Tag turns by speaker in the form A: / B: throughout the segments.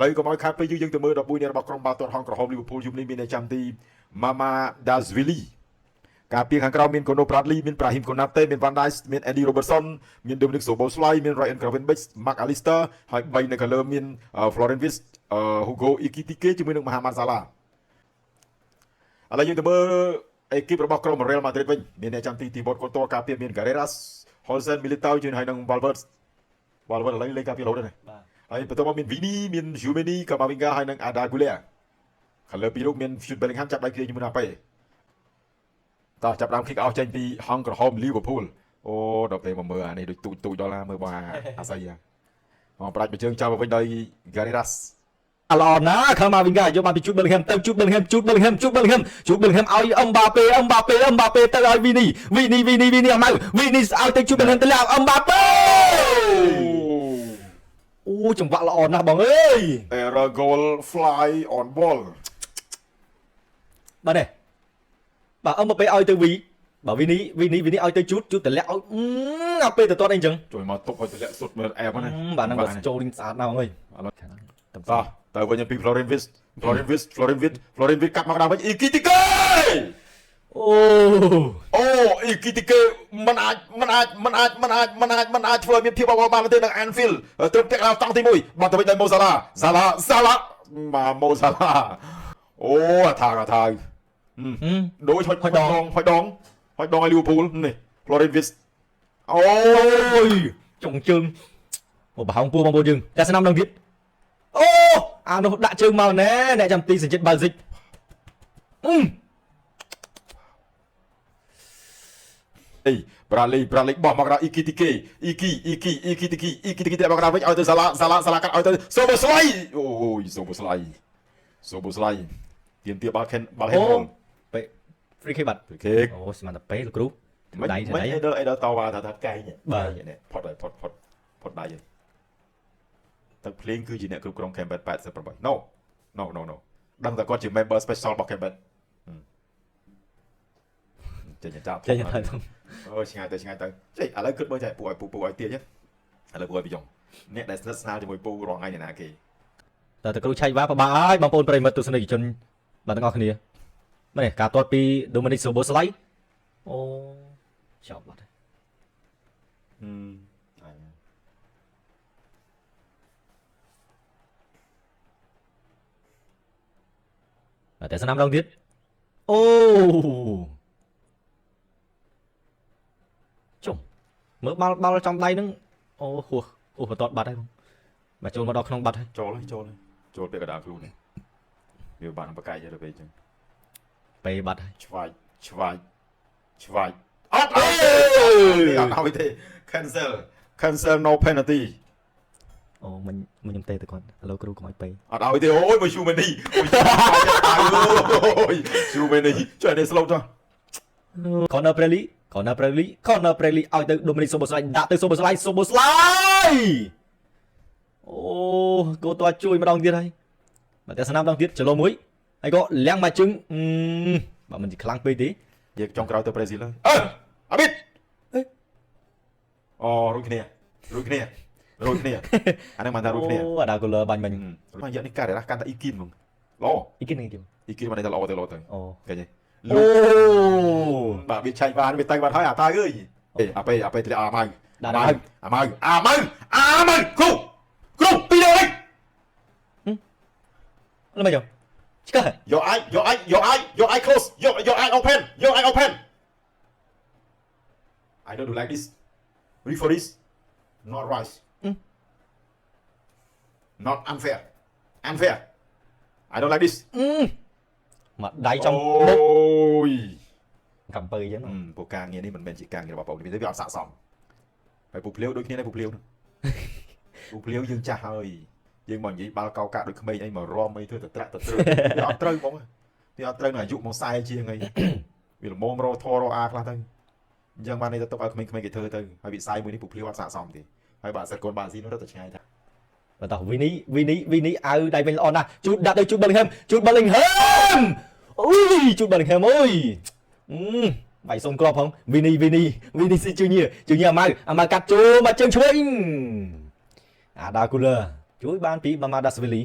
A: ឡូវកុំឲ្យខាតពេលយូរយើងទៅមើល11នាក់របស់ក្រុមបាល់ទាត់ហងក្រហមលីវើពូលយប់នេះមានអ្នកចាំទី Mama Dasvili ការពារខាងក្រៅមាន Kono Bradley មាន Brahim Konate មាន Van Dijk មាន Andy Robertson មាន Dominic Szoboszlai មាន Ryan Gravenberch Mark Alister ហើយ3នៅខាងលើមាន Florian Wirtz Hugo Ekitike ជាមួយនឹង Mohamed Salah ឥឡូវយើងទៅមើលអេគីបរបស់ក្រុម Real Madrid វិញមានអ្នកចាំទី Thibaut Courtois ការពារមាន Carreras Holsen Militao ជាមួយហើយនឹង Valverde Valverde ឥឡូវលេងការពាររហូតហើយណា
B: បាទ
A: ហើយបន្ទាប់មកមាន Vini មាន Tchouameni Camavinga ហើយនិង Arda Güler ខាងលើពីររូបមាន Jude Bellingham ចាប់ដៃគ្នាជាមួយនឹង Mbappe តោះចាប់ដើម kick off ចេញពីហងក្រហម Liverpool អូដល់ពេលមកមើលអានេះដូចទូចទូចដល់ណាមើលបងអាស័យមកប្រាច់មួយជើងចាប់មកវិញដោយ Carreras
B: ល្អណាស់ខាម៉ាវីង៉ាយកបានពីជូតប៊ិលហឹមទៅជូតប៊ិលហឹមជូតប៊ិលហឹមជូតប៊ិលហឹមជូតប៊ិលហឹមឲ្យអឹមបាប៉េអឹមបាប៉េអឹមបាប៉េទៅឲ្យវីនីវីនីវីនីវីនីអមៅវីនីឲ្យទៅជូតប៊ិលហឹមទៅឡាអឹមបាប៉េអូចង្វាក់ល្អណាស់បងអើយ
A: Error goal fly on ball
B: បាទនេះបាទអឹមបាប៉េឲ្យទៅវីបាទវីនីវីនីវីនីឲ្យទៅជូតជូតតម្លាក់ឲ្យអាពេលទៅទាត់អីចឹង
A: ជួយមកទុកឲ្យតម្លាក់សុទ្ធមើលអែបហ្នឹង
B: បាទហ្នឹងបើចូលវិញស្អាតណាស់បងអើយ
A: ឥឡូវតោះទៅវិញពី Florian Wirtz Florian Wirtz Florian Wirtz Florian Wirtz កាត់មកដល់វិញ Ekitike
B: អូ
A: អូ Ekitike มันអាចมันអាចมันអាចมันអាចมันអាចมันអាចធ្វើឲ្យមានភាពអបអរបានទេនៅ Anfield ត្រឹមពាក់កណ្ដាលតង់ទី1បាត់ទៅវិញដោយ Mo Salah Salah Salah បាទ Mo Salah អូអាថាអាថាដូចហុចដងហុចដងហុចដងឲ្យ Liverpool នេះ Florian Wirtz អូ
B: អូយចុងជើងអូប្រហោងពួរបងប្អូនយើងតែស្នាមដងទៀតអូអានោះដាក់ជើងមកណែអ្នកចាំទីសញ្ជាតិបាល់ស៊ីកអឺ
A: អេប្រាលីប្រាលីបោះមកដល់អ៊ីគីទីកេអ៊ីគីអ៊ីគីអ៊ីគីទីគីអ៊ីគីទីគីតែមកដល់វិញឲ្យទៅសាឡាសាឡាសាឡាកាត់ឲ្យទៅសូបូស្លៃអូយសូបូស្លៃសូបូស្លៃទៀមទាបាល់ខេនបាល់ហេន
B: អូ
A: ហូល
B: ពេ free kick បាត់
A: គេ
B: អូស្មានតែពេលោកគ្រូ
A: មិន
B: ដៃ
A: មិន
B: ដៃ
A: អីដល់អីដល់តវ៉ាថាថាកែង
B: បាទ
A: នេះផុតហើយផុតផុតផុតដៃហើយទឹកភ្លៀងគឺជាអ្នកគ្រប់គ្រង Campbell 88 No no no no ដឹងតែគាត់ជា member special របស់ Campbell ចេញចាប់
B: ចេញទៅ
A: អូឆ្ងាយទៅឆ្ងាយទៅចេះឥឡូវគិតមើលចេះពូឲ្យពូពូឲ្យទាញឥឡូវពូឲ្យពីយ៉ងអ្នកដែលស្និទ្ធស្នាលជាមួយពូរងថ្ងៃអ្នកណាគេ
B: តែតគ្រូឆៃវ៉ាប្របាហើយបងប្អូនប្រិយមិត្តទស្សនិកជនបាទទាំងអស់គ្នាមែនទេការទាត់ពី Dominic Soboslai អូចប់បាត់ហើយ
A: ហឹមអញ
B: បាទតែស្នាមដងទៀតអូចុំមើលបាល់បាល់ចំដៃហ្នឹងអូហួសហួសបន្ទាត់បាត់ហើយបងបាទចូលមកដល់ក្នុងបាត់ហើយ
A: ចូលហើយចូលហើយចូលពាក្យកណ្ដាលខ្លួននេះវាបានបកាយទៅពេលអញ្ចឹង
B: ពេបាត់ហើយ
A: ឆ្វាយឆ្វាយឆ្វាយអត់អើយអត់ឲ្យទេ cancel cancel no penalty
B: អូមិញមិញខ្ញុំទេទៅគាត់ឥឡូវគ្រូកុំឲ្យពេ
A: អត់ឲ្យទេអូយមក Shumani អូយ Shumani ជួយនេះ slow ចុះ
B: Corner Preli Corner Preli Corner Preli ឲ្យទៅ Dominic Soboslai ដាក់ទៅ Soboslai Soboslai អូគោតជួយម្ដងទៀតហើយបាទតែស្នាមម្ដងទៀតចលោមួយហើយក៏លៀងមកជើងអឺបាទមិនជាខ្លាំងពេកទេ
A: យើងចុងក្រោយទៅប្រេស៊ីលហើយអើអាប៊ីតអូរួចគ្នារួចគ្នារួចគ្នាអាហ្នឹងបានថារួចគ្នា
B: អូអាដាកូលឺបាញ់មិញ
A: មកយកនេះការរ៉ាកាន់តែអ៊ីគីនហ្មងល្អ
B: អ៊ីគីននេះទៀត
A: អ៊ីគីនបានតែល្អទៅល្អទៅ
B: អូ
A: ឃើញទេ
B: អូ
A: បាទវាឆែកបានវាទៅបានហើយអាតាអើយអេអាប៉េអាប៉េធ្លាក់អាម៉ៅ
B: ដាក់ដល់
A: អាម៉ៅអាម៉ៅអាម៉ៅគ្រូគ្រូពីរដង
B: លមិនយោឆ្កឹះ
A: Your eye your eye your eye your eye close your eye open your eye open I don't do like this referees not right not unfair unfair I don't like this
B: មកដៃចំមុខ
A: អូយ
B: កំពើអញ្ចឹង
A: ពួកការងារនេះមិនមែនជាការងាររបស់បងទេវាអត់ស័ក្តិសមហើយពូភ្លាវដូចគ្នាដែរពូភ្លាវហ្នឹង ពូភ្លាវយើងចាស់ហើយយើងមកនិយាយបាល់កោកាក់ដូចក្មេងអីមករំអីធ្វើតែត្រាក់តែត្រូវវាអត់ត្រូវហ្មងវាអត់ត្រូវនឹងអាយុមក40ជាងអីវាល្មមរធរអាខ្លះទៅអញ្ចឹងបាននេះទៅទុកឲ្យក្មេងៗគេធ្វើទៅហើយវិស័យមួយនេះពូភ្លាវអត់ស័ក្តិសមទេហើយបើសិនកូនបាស៊ីនោះរត់តែឆ្ងាយថា
B: បាទតោះវីនីវីនីវីនីអៅដៃវិញល្អណាស់ជូតដាក់ទៅជូតប៊លីងហឹមជូតប៊លីងហឹមអូយជូតប៊លីងហឹមអូយអឺបាយសុំគ្រាប់ផងវីនីវីនីវីនីស៊ីជូញៀជូញៀអាម៉ៅអាម៉ៅកាត់ចូលមកជើងឆ្វេងអាដាគូលឺជួយបានពីម៉ាម៉ាដាស្វីលី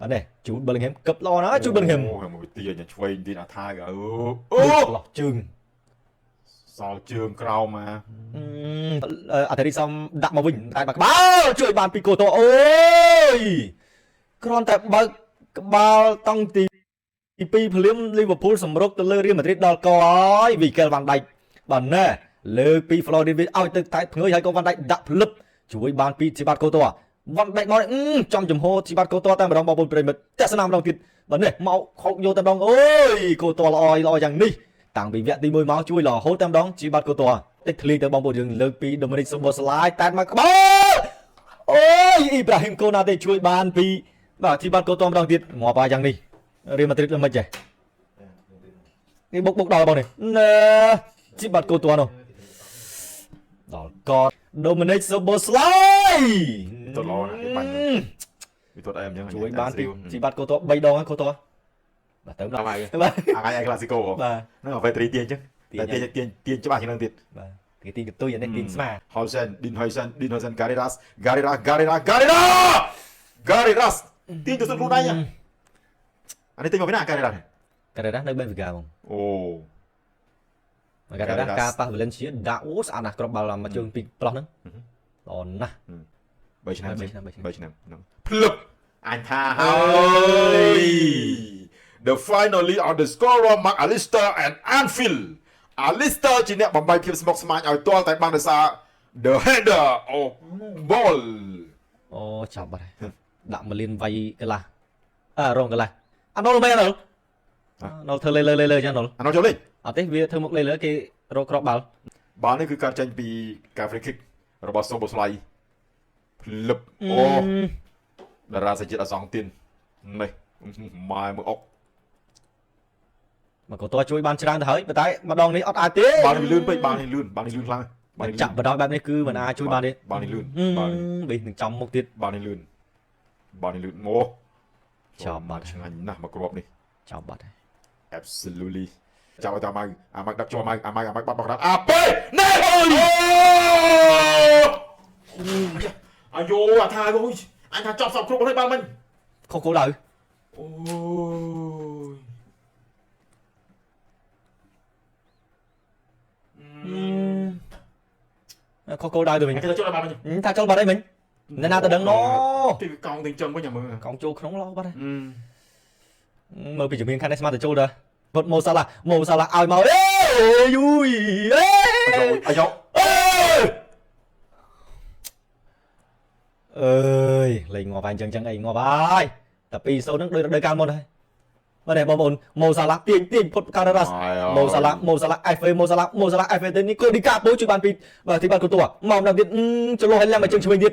B: បាទនេះជូតប៊ិលហឹមកឹបល្អណាស់ជូតប៊ិលហឹម
A: អូមួយទាញឆ្វេងទៀតអាថាយអូអូ
B: ឡោះជើង
A: សល់ជើងក្រោមមក
B: អធិរិសំដាក់មកវិញតែបាក់ក្បាលជួយបានពីកូតអូយគ្រាន់តែបើកក្បាលតង់ទី2ភ្លាមលីវើពូលសម្រុកទៅលើរៀលម៉ាឌ្រីតដល់កហើយវីកែលវ៉ាន់ដៃបាទណែលើកពី Florian វិញឲ្យទៅតែភ្ងើយហើយក៏វ៉ាន់ដៃដាក់ភ្លឹបជួយបានពីជីបាត់កូតវ៉ាន់ដៃមកចំចំហជីបាត់កូតតែម្ដងបងប្អូនប្រិមិត្តទស្សនាម្ដងទៀតបាទនេះមកខោកយកតែម្ដងអូយកូតល្អល្អយ៉ាងនេះតាំងពីវគ្គទី1មកជួយរហូតតែម្ដងជីបាត់កូតតិចធ្លីទៅបងប្អូនយើងលើកពីដូមីនិកសូបូស្លាយតែមកក្បាលអូយអ៊ីប្រាហ៊ីមកូណាតេជួយបានពីបាទជីបាត់កូតម្ដងទៀតងាប់ហើយយ៉ាងនេះរៀលម៉ាឌ្រីតមិនចេះនេះបុកបុកដល់បងនេះណែជីបាត់កូតនោះដល់កតដូមីនិកសូបូស្លាយ
A: ទៅល្អណាស់គេបាញ់វាទាត់អែមអញ្ចឹង
B: ជួយបានពីជីបាត់កូត3ដងហើយកូតបាទទៅដល់
A: ដល់ហើយ
B: បាទ
A: អាថ្ងៃអែក្លាស៊ីកូ
B: បាទ
A: ហ្នឹងអ្វីត្រីទាញអញ្ចឹងតែទាញទាញទាញច្បាស់ជាងហ្នឹងទៀត
B: បាទគេទាញកតុយអានេះទាញស្មា
A: Hausen Din Huijsen Din Huijsen Carreras Carreras Carreras Carreras Carreras ទាញទៅសុទ្ធខ្លួនឯងអានេះទាញមកពីណា Carreras
B: ការ៉េរ៉ានៅបេនវីកាហ្មង
A: អូ
B: ការ៉េរ៉ាការប៉ះវ៉ាឡិនសៀដាក់អូស្អាតណាស់គ្រាប់បាល់មកជើងពីប្លោះហ្នឹងល្អណាស់
A: 3ឆ្នាំ
B: 3ឆ្នាំ
A: 3ឆ្នាំហ្នឹងភ្លឹបអញថាហើយ The finally on the scorer Mark Alister and Anfield Alister ជាអ្នកបំបីភាពស្មុគស្មាញឲ្យទាល់តែបានដោយសារ The header of ball
B: អូចាប់បាត់ហើយដាក់មួយលានវាយកន្លះអើរងកន្លះអាណុលមិនអាណុលអាណុលធ្វើលេលើលេលើចឹងអាណុល
A: អានោះចូលលេង
B: អត់ទេវាធ្វើមុខលេលើគេរកគ្រាប់បាល់
A: បាល់នេះគឺការចេញពីការ free kick របស់សូបូស្លៃភ្លឹបអូតារាសជាតិអសង់ទីននេះម៉ែមើលអុក
B: មកក៏តជួយបានច្រើនទៅហើយប៉ុន្តែម្ដងនេះអត់អាចទេ
A: បាល់នេះលឿនពេកបាល់នេះលឿនបាល់នេះលឿនខ្លាំងបាល់នេះលឿន
B: ចាក់បដ ாய் បែបនេះគឺមិនអាចជួយបានទេ
A: បាល់នេះលឿនបាល់នេះ
B: បេះនឹងចំមុខទៀត
A: បាល់នេះលឿនបាល់នេះលឿនអូ
B: ចាប់បាត់
A: ឆ្ងាញ់ណាស់មកគ្រាប់នេះ
B: ចាប់បាត់ហើយ
A: absolutely ចាប់ឲ្យតាមម៉ៅអាម៉ៅដឹកចូលម៉ៅអាម៉ៅអាម៉ៅបាត់បោះក្តារអាប៉េណែអូយអាយ៉ូអាថាអូយអញថាចប់សពគ្រប់ហើយបាល់មិញ
B: ខុសគោលដៅ
A: អូយ
B: ខុសគោលដៅទៅវិញ
A: គេទៅចូលដល់បាល់មិញ
B: ថាចូលបាត់អីមិញអ្នកណាទៅដឹងណ
A: ទីវាកោងទាំងចឹងវិញអាមើល
B: កងចូលក្នុងល្អបាត់ហើយមើលពីជំនាញខាងនេះស្មានទៅចូលដែរពុតម៉ូសាឡាម៉ូសាឡាឲ្យមកអេយូយអេ
A: អាយ៉ូ
B: អើយលេងងាប់ហើយអញ្ចឹងចឹងអីងាប់ហើយតែ2-0ហ្នឹងដូចរដូវកាលមុនហើយបាទនេះបងប្អូនម៉ូសាឡាទាញទាញផុតការ៉ារ៉ាសម៉ូសាឡាម៉ូសាឡា FA ម៉ូសាឡាម៉ូសាឡា FA ទៅនេះកូឌីកាពូជួយបានពីបាទទីបានគូតួមកម្ដងទៀតចលោះឲ្យឡើងមកជើងឆ្វេងទៀត